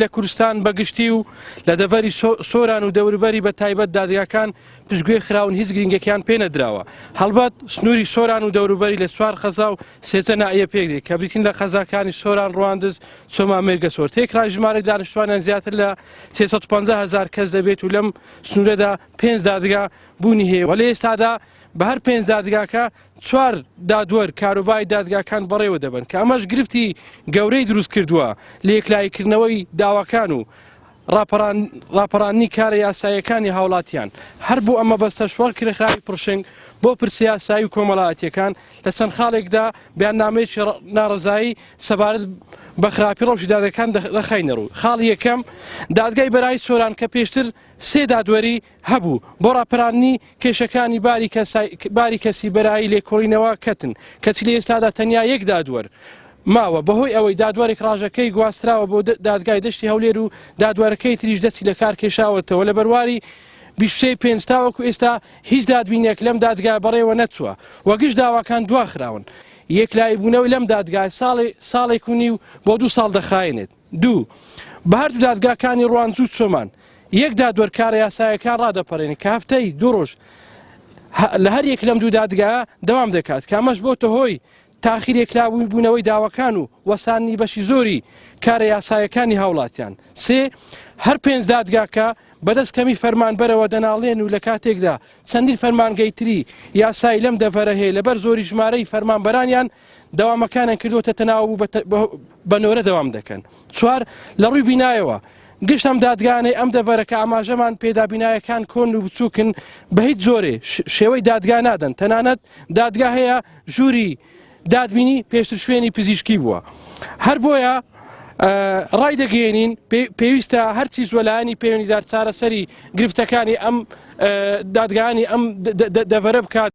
لە کوردستان بە گشتی و لە دەڤەری سۆران و دەوروبەری بە تایبەت دادگاکان پشتگوێ خراون هیچ گرنگێکیان پێ نەدراوە. هەڵبەت سنووری سۆران و دەوروبەری لە چوار قەزا و 13 ناحیە پێک دێت کە بریتین لە قەزاکانی سۆران، ڕواندز، چۆمان، مێرگەسۆر. تێکڕای ژمارەی دانیشتوانیان زیاتر لە 350 هەزار کەس دەبێت و لەم سنوورەدا پێنج دادگا بوونی هەیە و لە ئێستادا بە هەر پێنج دادگاکە چوار دادوەر کاروباری دادگاکان بەڕێوە دەبەن کە ئەمەش گرفتی گەورەی دروست کردووە لە یەکلاییکردنەوەی داواکان و ڕاپەڕاندنی کارە یاساییەکانی هاوڵاتیان، هەر بۆ ئەم مەبەستەش وەک رێکخراوی پڕشنگ بۆ پرسە یاسایی و کۆمەڵایەتییەکان لە چەند خاڵێکدا بەیاننامەیەکی ناڕەزایی سەبارەت بە خراپی ڕەوشی دادگاکان دەخەینەڕوو. خاڵی یەکەم، دادگای بەرایی سۆران کە پێشتر سێ دادوەری هەبوو بۆ ڕاپەراندنی کێشەکانی باری کەسی بەرایی لێکۆڵینەوە کەتن، کەچی لە ئێستادا تەنیا یەک دادوەر ماوە، بەهۆی ئەوەی دادوەرێک ڕاژەکەی گواستراوە بۆ دادگای دەشتی هەولێر و دادوەرەکەی تریش دەستی لەکار کێشاوەتەوە لە بەرواری 23 پێنج تاوەکو ئێستا هیچ دادبینێک لەم دادگا بەڕێوە نەچووە و گشت داواکان دواخراون. یەکلاییبوونەوەی لەم دادگا ساڵێک و نیو بۆ دوو ساڵ دەخایەنێت. دوو، بە هەردوو دادگاکانی ڕواندز و چۆمان یەک دادوەر کارە یاسایەکان ڕادەپەڕێنێت کە هەفتەی دوو ڕۆژ لە هەر یەک لەم دوو دادگایە دەوام دەکات کە ئەمەش بۆتە هۆی تاخیر یەکلابوونەوەی داواکان و وەستاندنی بەشی زۆری کارە یاسایەکانی هاوڵاتیان. سێ، هەر پێنج دادگاکە بەدەست کەمی فەرمانبەرەوە دەناڵێن و لە کاتێکدا چەندین فەرمانگەی تری یاسایی لەم دەڤەرە هەیە لەبەر زۆری ژمارەی فەرمانبەرانیان دەوامەکانیان کردووەتە تەناوب و بە نۆرە دەوام دەکەن. چوار، لە ڕووی بینایەوە، گشت ئەم دادگایانەی ئەم دەڤەرە کە ئاماژەمان پێدا بینایەکان کۆن و بچووکن بە هیچ جۆرێ شێوەی دادگا نادەن، تەنانەت دادگا هەیە ژووری دادبینی پێشتر شوێنی پزیشکی بووە. هەر بۆیە ڕایدەگەیەنین پێویستە هەرچی زووە لایەنی پەیوەندیدار چارەسەری گرفتەکانی ئەم دادگایانی ئەم دەڤەرە بکات.